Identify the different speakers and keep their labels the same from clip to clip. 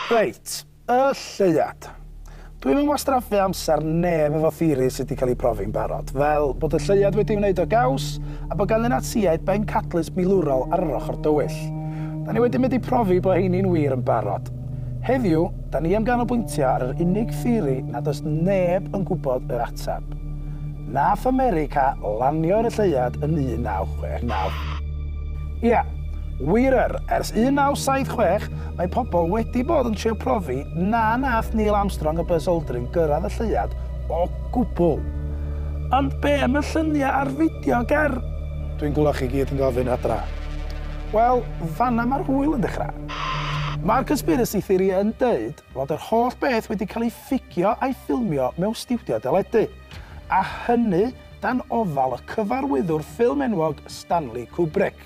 Speaker 1: Reit, y lleuad. Dwi'm yn wastraffu amser neb efo theories sydd wedi cael eu profi'n barod, fel bod y lleuad wedi wneud o gaws a bod gan y Natsïaid bencadlys milwrol ar yr ochr dywyll. Da ni wedi mynd i profi bod heini'n wir yn barod. Heddiw, da ni am ganolbwyntio ar yr unig theori nad oes neb yn gwybod yr ateb. Nath America lanio ar y lleuad yn 1969. Ia, wir yr, ers 1976 mae pobl wedi bod yn trio profi na nath Neil Armstrong a Buzz Aldrin gyrraedd y lleuad o gwbl. Ond be am y lluniau a'r fideo, ger? Dwi'n gwybod chi gyd yn gofyn adra. Wel, fanna mae'r hwyl yn dechrau. Mae'r conspiracy theory yn deud fod yr holl beth wedi cael ei ffugio a'i ffilmio mewn stiwdio deledu, a hynny dan ofal y cyfarwyddwr ffilm enwog Stanley Kubrick.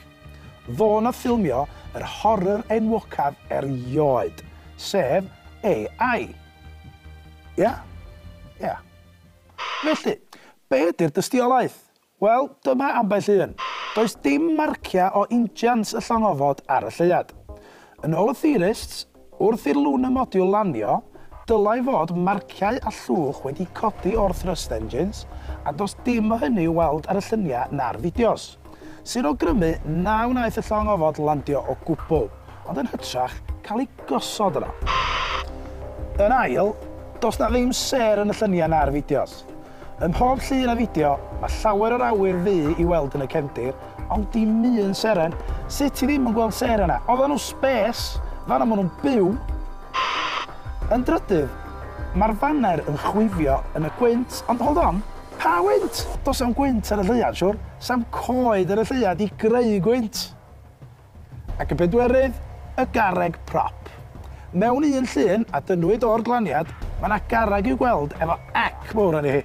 Speaker 1: Fo nath ffilmio yr horror enwocaf erioed, sef AI. Ia? Ia. Felly, be ydy'r dystiolaeth? Wel, dyma ambell un. Does dim marciau o injans y llong ofod ar y lleuad. Yn ôl y theorists, wrth i'r lunar module lanio, dylai fod marciau a llwch wedi codi o'r thrust engines, a does dim o hynny i'w weld ar y lluniau na'r fideos. Sy'n awgrymu na wnaeth y llong ofod landio o gwbl, ond yn hytrach cael ei gosod yno. Yn ail, does na ddim sêr yn y lluniau na'r fideos. Ym mhob llun a fideo, mae llawer o'r awyr ddu i weld yn y cefndir, ond dim un seren. Sut ti ddim yn gweld sêr yna? Oedden nhw space, fanna maen nhw'n byw. Yn drydydd, mae'r faner yn chwifio yn y gwynt, ond hold on, pa wynt? Does 'am gwynt ar y lleuad, siwr. Sa'm coed ar y lleuad i greu gwynt. Ac y bedwerydd, y garreg prop. Mewn un llun, a dynnwyd o'r glaniad, mae yna garreg i'w gweld efo C mowr arni hi.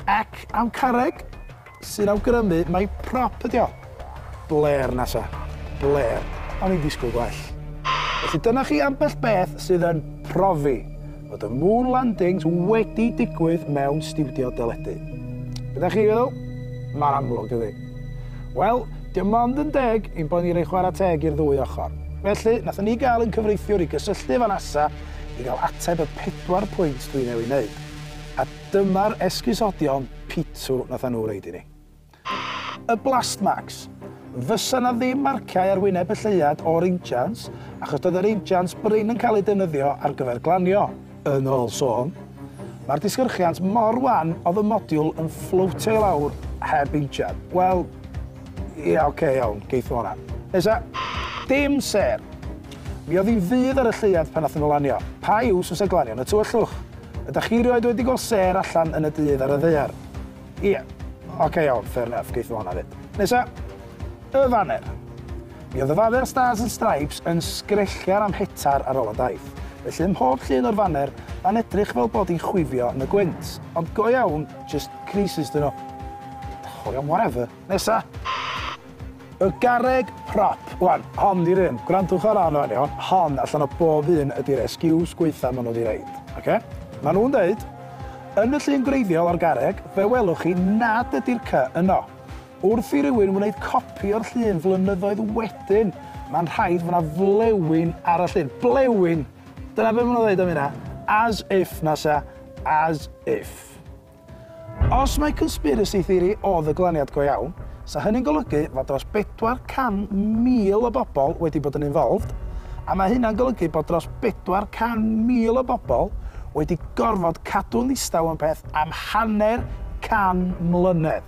Speaker 1: C am carreg, sy'n awgrymu mai prop ydi o. Bler, NASA. Bler. O'n i'n disgwyl gwell. Felly dyna chi ambell beth sydd yn profi fod y moon landings wedi digwydd mewn stiwdio deledu. Be da chi'n feddwl? Mae'n amlwg, dydy. Wel, dim ond yn deg ein bod ni'n rhoi chwarae teg i'r ddwy ochr. Felly, nathon ni gael ein cyfreithiwr i gysylltu efo NASA i gael ateb y pedwar pwynt dwi newydd wneud. A dyma'r esgusodion pitw nathon nhw roid i ni. Y blast marks. Fysa na ddim marciau ar wyneb y lleuad o'r injans, achos doedd yr injans brin yn cael eu defnyddio ar gyfer glanio, yn ôl sôn. Mae'r disgyrchiant mor wan oedd y modiwl yn fflowtio i lawr heb injan. Wel, ia, oce, okay, iawn, geith hwnna. Nesa, dim sêr. Mi oedd hi'n ddydd ar y lleuad pan nathon nhw lanio. Pa iws fysa glanio yn y tywyllwch? Ydych chi rioed wedi gweld sêr allan yn y dydd ar y ddaear? Ie, oce, okay, iawn, fair enough, geith hwnna fyd. Nesa, y faner. Mi oedd y faner Stars and Stripes yn sgrechian am hetar ar ôl y daith. Felly ym mhob llun o'r faner, mae'n edrych fel bod hi'n chwifio yn y gwynt. Ond go iawn, just creases dyn nhw. Oh, iawn, whatever. Nesa, y garreg prop. Wan, hon di'r un. Gwrandwch ar hon, iawn. Hon allan o bob un ydy'r excuse gweitha maen nhw wedi roid. Okay? Maen nhw'n deud, yn y llun gwreiddiol o'r garreg, fe welwch chi nad ydy'r C yno. Wrth i rywun wneud copi o'r llun flynyddoedd wedyn, mae'n rhaid fod yna flewyn ar y llun. Blewyn! Dyna beth maen nhw'n dweud am hynna. As if, NASA. As if. Os mae conspiracy theory oedd y glaniad go iawn, sa hynny'n golygu fod dros 400,000 o bobl wedi bod yn involved, a mae hynna'n golygu bod dros 400,000 o bobl wedi gorfod cadw'n ddistaw yn peth am hanner can mlynedd.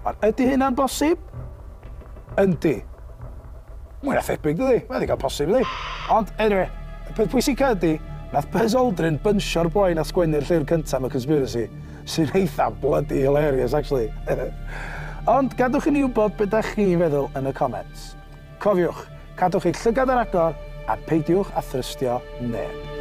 Speaker 1: Wan, ydy hynna'n bosib? Yndi. Mwy na thebyg, dydy? Mae'n ddigon posib, dydy? Ond, anyway, y peth pwysica ydy, nath Buzz Aldrin bynsio'r boi nath sgwennu'r llyfr cyntaf am y conspiracy, sy'n eitha bloody hilarious, actually. Ond, gadwch i ni wybod beth ydych chi'n feddwl yn y comments. Cofiwch, cadwch eich llygad ar agor a peidiwch â thrystio neb.